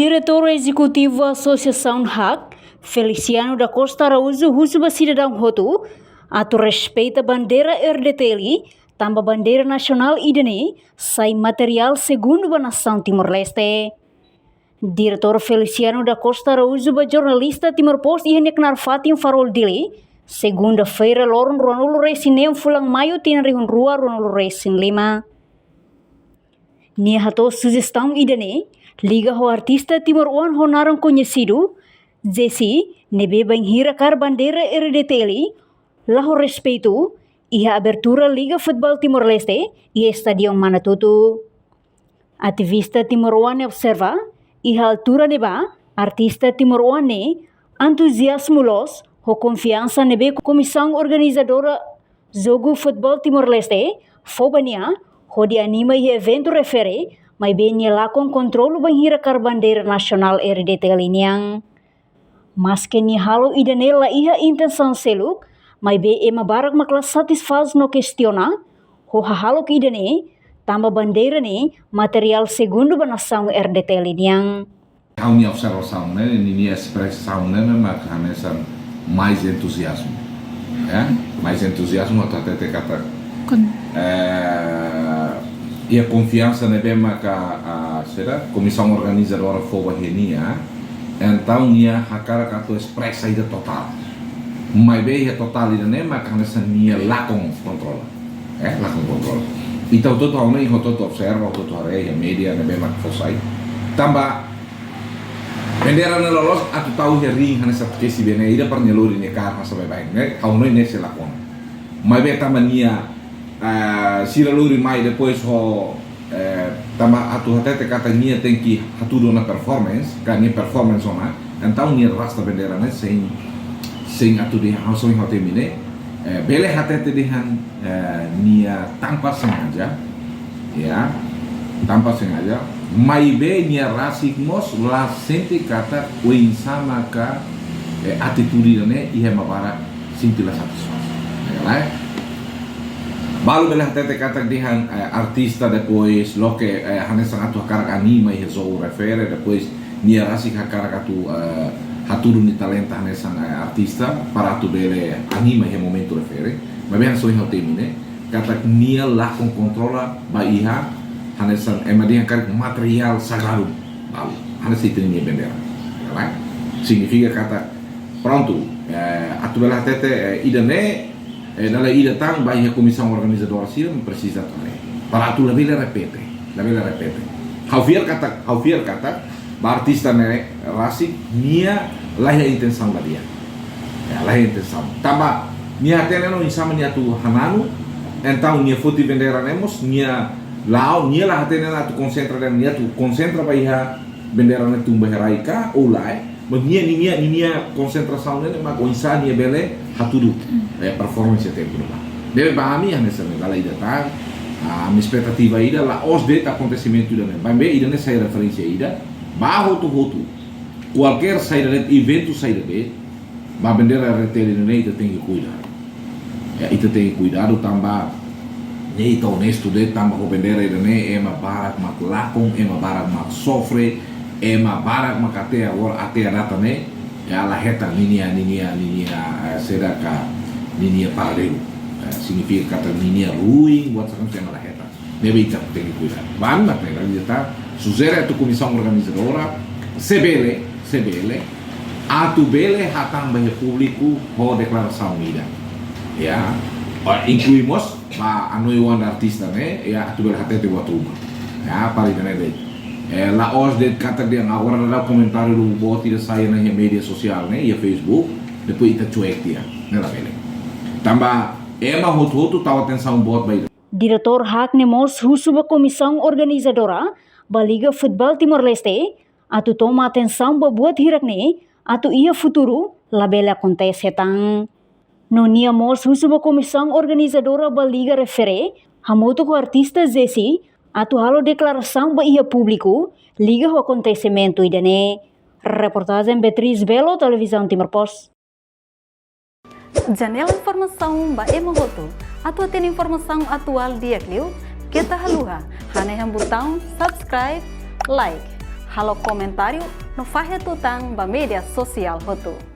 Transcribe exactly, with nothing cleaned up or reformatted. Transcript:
Diretór Ezekutivu Asosiasaun HAK, Feliciano da Costa Araújo, husu ba sidadaun hotu atu respeita bandeira R D T L, tanba bandeira nasionál ida-ne'e sai materiál segundu ba nasaun Timor-Leste. Diretór Feliciano da Costa Araújo ba jornalista Timor Post iha nia knaar fatin Farol Dili, segunda-feira loron ruanulu-resin-neen fulan Maiu tinan rihun rua ruanulu-resin-lima. Nia hato'o sujestaun ida-ne'e liga ho artista timoroan ho naran koñesidu, Jessy, ne'ebé bainhira kaer bandeira R D T L, la ho respeitu iha abertura Liga Futeból Timor-Leste iha Estadion Manatutu. Ativista timoroan ne'e observa, iha altura ne'ebá, artista timoroan ne'e entuziazmu loos ho konfiansa ne'ebé komisaun organizadora Jogu Futeból Timor-Leste fó ba nia, hodi anima iha eventu refere, maibé nia lakon kontrolu bainhira kaer bandeira nasionál R D T L nian. Maske nia halo ida-ne'e la iha intensaun seluk, maibé ema barak mak la satisfás no kestiona ho hahalok ida-ne'e, tanba bandeira ne'e materiál segundu ba nasaun R D T L nian. Ha'u-nia observasaun ne'e, ninia espresaun ne'e, ne'e mak hanesan mais entuziazmu. Ya, mais entuziazmu atu hatete katak, eh, iha konfiansa ne'ebé maka, ah, saida, komisaun organizadora fó ba nia, entaun nia hakarak atu espresa ida totál. Maibé iha totál ida-ne'e maka hanesan nia lakon kontrola. Eh, lakon kontrola. Ita hotu-hotu, ha'u-nia, hotu-hotu observa, hotu-hotu haree iha média ne'ebé mak fó sai. Tanba bandeira ne'e loloos atu tau iha ring hanesan kesi bene ida para nia lori nia kaer hanesan baibain ne'e, ha'u-nia ne'e sei lakon. Maibé tanba nia, eh, sira lori mai depois ho, eh, tanba atu hatete katak nia tenke hatudu ona performance, ka nia performance ona, entaun nia rasta bandeira ne'e sein, sein atu dehan, ha'u, sein ha'u temi ne'e, eh, bele hatete dehan, eh, nia tanpa sengaja, ya, tanpa sengaja, maibé nia rasik mós la sente katak oinsá maka, eh, atitude ne'e iha ema barak sente la satisfás. Ya, lae? Balu bele hatete katak dehan, eh, artista depois loke, eh, hanesan atu hakarak anima iha jogu refere, depois nia rasik hakarak atu, eh, hatudu nia talenta hanesan, eh, artista para atu bele anima iha momentu refere. Maibé hanesan ohin ha'u temi ne'e, katak nia lakon kontrola ba iha hanesan ema dehan karik materiál sagradu balu. Hanesan ita-nia bandeira. Ya, lae? Signifika katak prontu, eh, atu bele hatete, eh, ida-ne'e, eh, dala ida tan ba iha komisaun organizadora sira presiza tane. Para atu labele repete, labele repete. Ha'u fiar katak, ha'u fiar katak, ba artista ne'e rasik nia la iha intensaun la di'ak. Ya, la iha intensaun. Tanba nia hatene ona oinsá mak nia atu hananu, entaun nia foti bandeira ne'e mós, nia la'o, nia la hatene ona atu konsentra de'it, nia atu konsentra ba iha bandeira ne'e tun ba iha rai ka, ou lae, mas nia, ninia, ninia konsentrasaun ne'e mak oinsá nia bele hatudu, eh, performance iha tempu ne'ebá. Ne'ebé ba ami, hanesan ne'e dala ida tan, ah, ami espetativa ida, la'ós de'it akontesimentu ida-ne'e. Maibé ida-ne'e sai referénsia ida, ba hotu-hotu. Kualkér saida de'it, eventu saida de'it, ba bandeira R D T L ne'e ita tenke kuidadu. Ya, ita tenke kuidadu tanba ne'e ita onestu de'it tanba ho bandeira ida-ne'e ema barak mak lakon, ema barak mak sofre, ema barak mak até agora, até a data ne'e, ya, la hetan ninia, ninia, ninia, eh, saida ka, ninia paradeiru. Eh, signifika katak ninia ruin, buat sira-ne'e ema la hetan. Ne'ebé ita tenke kuidadu. Ba ami mak ne'e, ita sujere atu komisaun organizadora, se bele, se bele, atu bele hatán ba iha públiku ho deklarasaun ida. Ya, ah, inklui mós ba hanoin-oan artista ne'e, ya, atu bele hatete buat ruma. Ya, para ida-ne'e de'it. Eh, la'ós de'it katak dehan agora daudaun komentáriu lubuk boot ida sai ona iha média sosiál ne'e, iha Facebook, depois ita cuek tiha, ne'e labele. Tanba ema hotu-hotu tau atensaun boot ba ida. Diretór HAK ne'e mós husu ba komisaun organizadora ba Liga Futeból Timor-Leste atu toma atensaun ba buat hirak-ne'e atu iha futuru labele akontese tan. No nia mós husu ba komisaun organizadora ba liga refere, hamutuk ho artista Jessy, atu halo deklarasaun ba iha públiku liga ho akontesimentu ida-ne'e. Reportajen Beatriz Belo, Televizaun Timor Post. Janela informasaun ba ema hotu. Atu hatene informasaun atuál di'ak liu, keta haluha hanehan butaun subscribe, like, Halo komentáriu no fahe tutan ba média sosiál hotu.